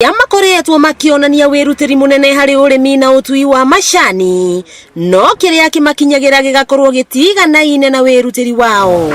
Arĩa makoretwo makĩonania wĩrutĩri mũnene harĩ ũrĩmi na ũtui wa macani, no kĩrĩa kĩmakinyagĩra gĩgakorwo gĩtiganaine na wĩrutĩri wao.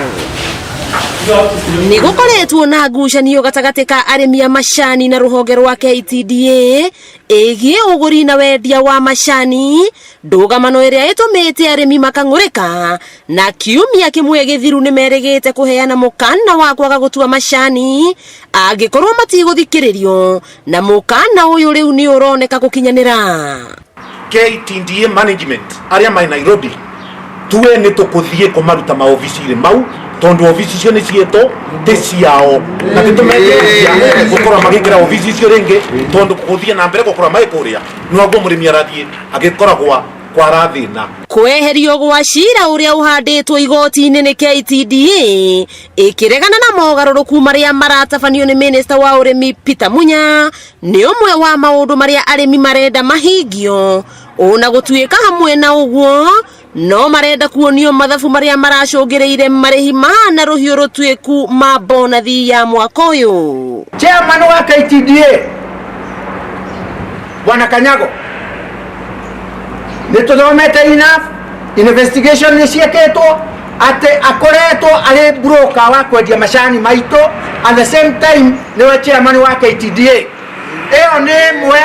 Nĩ gũkoretwo na ngucanio gatagatĩ ka arĩmi a macani na rũhonge rwa KTDA ĩgiĩ ũgũri na wendia wa macani, ndũgamano ĩrĩa ĩtũmĩte arĩmi makang'ũrĩka na kiumia kĩmwe gĩthiru nĩ merĩgĩte kũheana mũkana wa kwaga gũtua macani angĩkorwo matigũthikĩrĩrio, na mũkana ũyũ rĩu nĩ ũroneka gũkinyanĩra. KTDA management arĩa mai Nairobi tuwe nĩ tũkũthiĩ kũmaruta maobici-inĩ mau tondũ obici icio nĩ ciĩtũ ti ciao na tĩtũmetĩkĩria gũkorwo magĩkĩra obici icio rĩngĩ tondũ gũthiĩ na mbere gũkorwo marĩ kũrĩa noguo mũrĩmi arathiĩ agĩkoragwa kwara thĩna. Kweherio gwa cira ũrĩa ũhandĩtwo igoti-inĩ nĩ KTDA ĩkĩregana na mogarũrũku marĩa maratabanio nĩ minista wa ũrĩmi Peter Munya nĩ ũmwe wa maũndũ marĩa arĩmi marenda mahingio, ona gũtuĩka hamwe na ũguo no marenda kuonio mathabu marĩa maracũngĩrĩire marĩhi mahana rũhiũ rũtuĩku ma bonathi ya mwaka ũyũ. Chairman wa KTDA Bwana Kanyago, nĩ tũthomete enough investigation nĩ ciĩkĩtwo atĩ akoretwo arĩ broker wa kwendia macani maitũ, at the same time nĩwe chairman wa KTDA. Ĩyo nĩ ĩmwe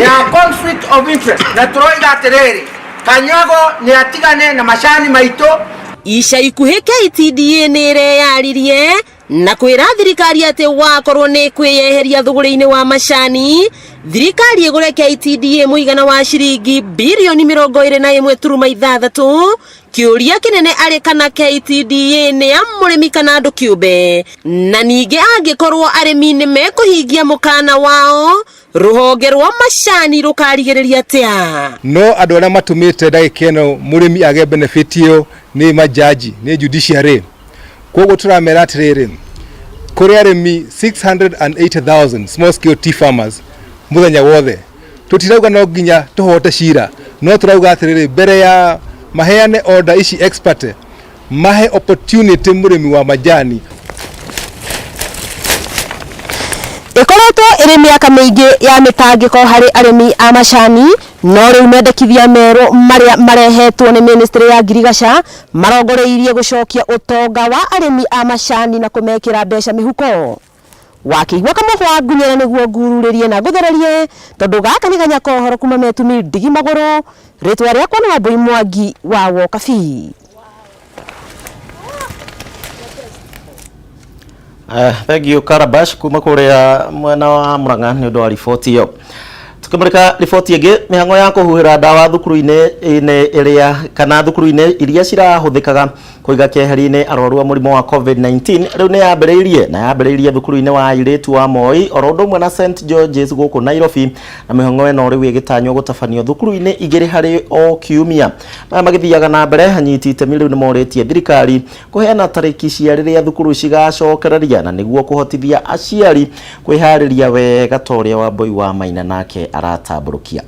ya conflict of interest, na tũroiga atĩrĩrĩ, Kanyago nĩ atigane na macani maitũ. Ica ikuhĩ KTDA nĩ ĩreyaririe na kwĩra thirikari atĩ wakorwo nĩ kwĩyeheria thũgũrĩ-inĩ wa macani, thirikari ĩgũre KTDA mũigana wa ciringi birioni 21.6. Kĩũria kĩnene arĩ kana KTDA nĩ ya mũrĩmi kana andũ kĩũmbe, na ningĩ angĩkorwo arĩmi nĩ mekũhingia mũkana wao, rũhonge rwa macani rũkarigĩrĩria atĩa? No andũ arĩa matũmĩte ndagĩka ĩno mũrĩmi age benefit ĩyo nĩ majaji, nĩ judiciary. Koguo tũramera atĩrĩrĩ, kũrĩ arĩmi 680,000 small scale tea farmers mũthenya wothe. Tũtirauga no nginya tũhote cira, no tũrauga atĩrĩrĩ, mbere ya maheane order ici expert, mahe opportunity mũrĩmi wa majani. Ĩkoretwo ĩrĩ mĩaka mĩingĩ ya mĩtangĩko harĩ arĩmi a macani, no rĩu mendekithia merũ marĩa marehetwo nĩ ministry ya ngirigaca marongoreirie gũcokia ũtonga wa arĩmi a macani na kũmekĩra mbeca mĩhuko. Wakĩigua kamũhwa ngunyĩra nĩguo ngururĩrie na ngũthererie, tondũ gaka nĩ ganya kohoro kuma metumi ndigi magũrũ. Rĩtwa rĩakwa nĩ Wambui Mwangi wa Wokabi. Thank you Karabash kuma kuria mwena wa Murang'a ni undu wa riboti iyo. Tukimurika riboti ingi, mihango ya kuhuhira ndawa thukuru-ini iria kana thukuru-ini iria cirahuthikaga kuiga keheri-ini arwaru a murimu wa COVID-19 riu ni yambiriirie na yambiriirie thukuru-ini wa airitu wa Moi oro undu umwe na St George's guku Nairobi, na mihango ino riu igitanywo gutabanio thukuru-ini igiri hari o kiumia. Maya magithiaga na mbere, anyiti itemi riu nimoritie thirikari kuheana tariki cia riria thukuru cigacokereria na niguo kuhotithia aciari kwihariria wega ta uria Wambui wa Maina nake aratamburukia.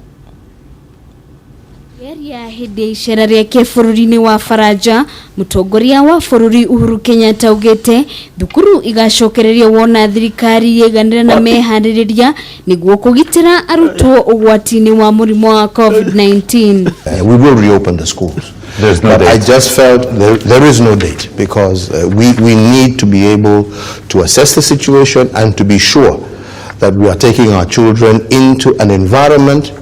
Yaria hĩndĩ ya icera rĩake bũrũri-inĩ wa Faranja, mũtongoria wa bũrũri Uhuru Kenyatta augĩte thukuru igacokererio wona thirikari yaiganĩra na meharĩrĩria nĩguo kũgitĩra arutwo ũgwati-inĩ wa mũrimũ wa COVID-19. We will reopen the schools. There's no But I date. just felt there is no date because we need to be able to assess the situation and to be sure that we are taking our children into an environment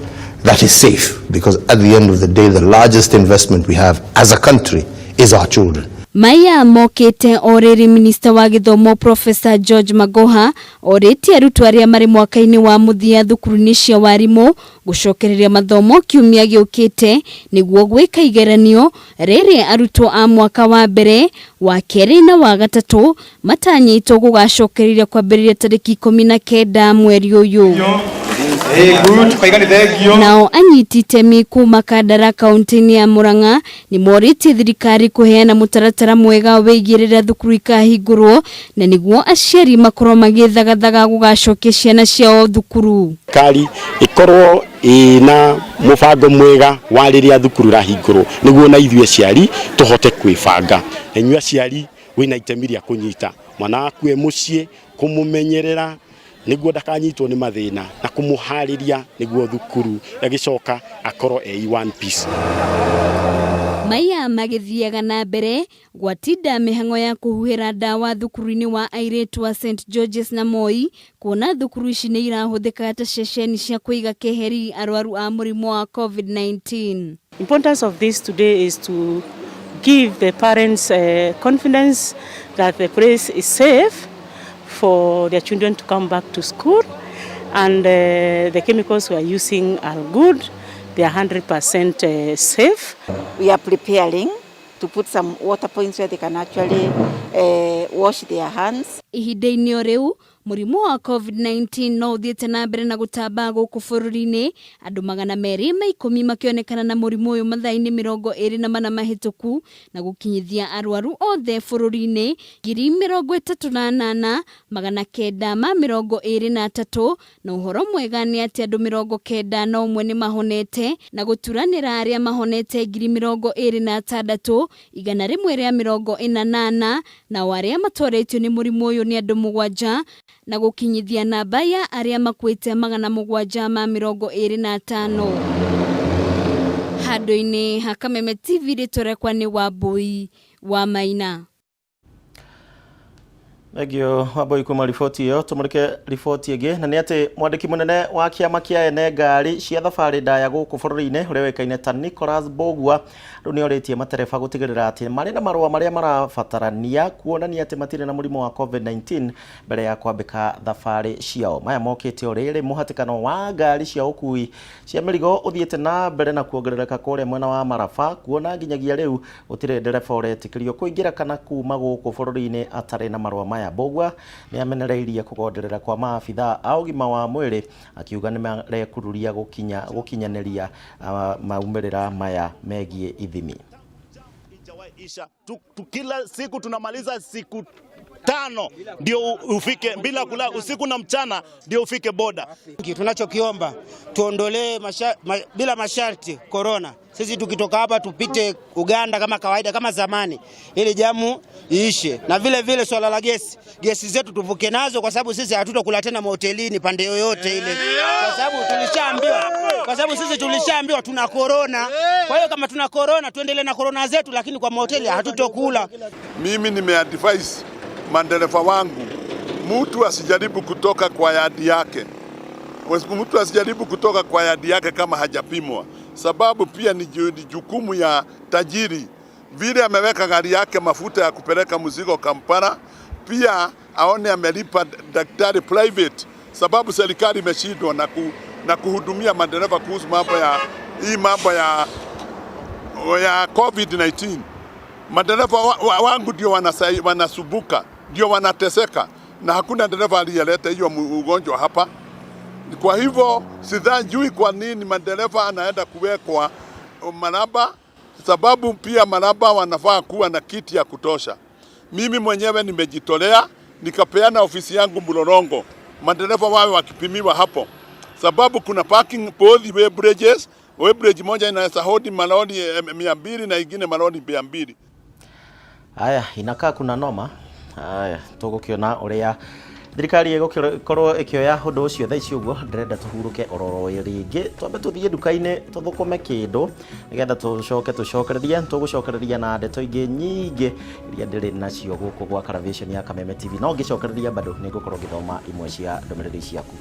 that is safe, because at the end of the day, the largest investment we have as a country is our children. Maya mokĩte o rĩrĩ minista wa gĩthomo Professor George Magoha orĩtie arutwo arĩa marĩ mwaka-inĩ wa mũthia thukuru-inĩ cia warimũ gũcokereria mathomo kiumia gĩũkĩte nĩguo gwĩka igeranio rĩrĩ arutwo a mwaka wa mbere, wa kerĩ na wa gatatũ matanyĩtwo gũgacokereria kwambĩrĩria tarĩki 19 mweri ũyũ. Nao anyiti itemi kuma Kandara kaunti-inĩ ya Murang'a nĩ morĩtie thirikari kũheana mũtaratara mwega wĩgiĩ rĩrĩa thukuru ikahingũrwo na nĩguo aciari makorwo magĩthagathaga gũgacokia ciana ciao thukuru. Thirikari ĩkorwo ĩna mũbango mwega wa rĩrĩa thukuru ĩrahingũrwo nĩguo na ithuĩ aciari tũhote kwĩbanga. Na inyuĩ aciari wĩna itemi rĩa kũnyita mwana waku e mũciĩ, kũmũmenyerera Nĩguo ndakanyitwo nĩ mathĩna na kũmũharĩria nĩguo thukuru agĩcoka akorwo e one piece. Maya magĩthiaga na mbere gwatinda mĩhang'o ya kũhuhĩra ndawa thukuru-inĩ wa airĩtu wa St George's na Moi, kuona thukuru ici nĩ irahũthĩka ta ceceni cia kũiga keheri arwaru a mũrimũ wa COVID-19. Importance of this today is to give the parents confidence that the place is safe for their children to come back to school, and the chemicals we are using are good, they are 100% safe. We are preparing to put some water points where they can actually wash their hands. Ihinda-inĩ o rĩu, mũrimũ wa COVID-19 no ũthiĩte na mbere na gũtamba gũkũ bũrũri-inĩ, andũ 210 makĩonekana na mũrimũ ũyũ mathaa-inĩ 24 mahĩtũku, na gũkinyithia arwaru othe bũrũri-inĩ 38,923, na ũhoro mwega nĩ atĩ andũ 91 nĩ mahonete, na gũturanĩra arĩa mahonete 26,144, nao arĩa matoretio nĩ mũrimũ ũyũ nĩ andũ 7, na gũkinyithia namba ya arĩa makuĩte 725. Handũ-inĩ ha Kameme TV, rĩtwa rĩakwa nĩ Wambui wa Maina. Thengio, Wambui, kuma riboti ĩyo. Tũmũrĩke riboti ĩngĩ, na nĩ atĩ mwandĩki mũnene wa kĩama kĩa ene ngari cia thabarĩ ndaya gũkũ bũrũri-inĩ, ũrĩa ũĩkaine ta Nicholas Mbugua, rĩu nĩ orĩtie matereba gũtigĩrĩra atĩ marĩ na marũa marĩa marabatarania kuonania atĩ matirĩ na mũrimũ wa COVID-19 mbere ya kwambĩka thabarĩ ciao. Maya mokĩte o rĩrĩ mũhatĩkano wa ngari cia ũkui cia mĩrigo ũthiĩte na mbere na kuongerereka kũrĩa mwena wa Maraba, kuona nginyagia rĩu gũtirĩ ndereba ũretĩkĩrio kũingĩra kana kuma gũkũ bũrũri-inĩ atarĩ na marũa maya. Mbugua nĩ amenereirie kũgonderera kwa maabithaa a ũgima wa mwĩrĩ, akiuga nĩ marekururia gũkinyanĩria maumĩrĩra maya megiĩ ithimi. Isha tu, tu, kila siku tunamaliza siku 5 ndio ufike bila kula usiku na mchana ndio ufike boda. Tunachokiomba tuondolee bila masharti corona. Sisi tukitoka hapa tupite Uganda kama kawaida kama zamani ili jamu iishe. Na vile vile swala la gesi, gesi zetu tuvuke nazo kwa sababu sisi hatutokula tena mahotelini pande yoyote ile. Kwa sababu sisi tulishaambiwa tuna corona. Kwa hiyo kama tuna corona tuendelee na corona zetu, lakini kwa mahoteli hatutokula. Mimi nimeadvise madereva wangu, mtu asijaribu kutoka kwa yadi yake. Mtu asijaribu kutoka kwa yadi yake kama hajapimwa, sababu pia ni jukumu ya tajiri. Vile ameweka gari yake mafuta ya kupeleka mzigo Kampala, pia aone amelipa daktari private, sababu serikali imeshindwa na kuhudumia madereva kuhusu mambo ya hii mambo ya COVID-19. Madereva wangu ndio wanasumbuka, ndio wanateseka, na hakuna dereva aliyeleta hiyo ugonjwa hapa. Kwa hivyo sidhani kwa nini madereva anaenda kuwekwa Maraba, sababu pia Maraba wanafaa kuwa na kiti ya kutosha. Mimi mwenyewe nimejitolea nikapeana ofisi yangu Mlolongo, madereva wawe wakipimiwa hapo, sababu kuna parking both way bridges. Way bridge moja inaweza hodi malori 200 na ingine malori 200. Haya, inakaa kuna noma. Haya, tũgũkĩona ũrĩa thirikari ĩgũkorwo ĩkĩoya ũndũ ũcio. Thaa ici ũguo ndĩrenda tũhurũke ororo rĩngĩ, twambe tũthiĩ nduka-inĩ tũthũkũme kĩndũ nĩgetha tũcoke tũcokererie. Tũgũcokereria na ndeto ingĩ nyingĩ iria ndĩrĩ nacio gũkũ gwa Caravation ya Kameme TV, no ngĩcokereria bado nĩ ngũkorwo ngĩthoma imwe cia ndũmĩrĩri ciaku.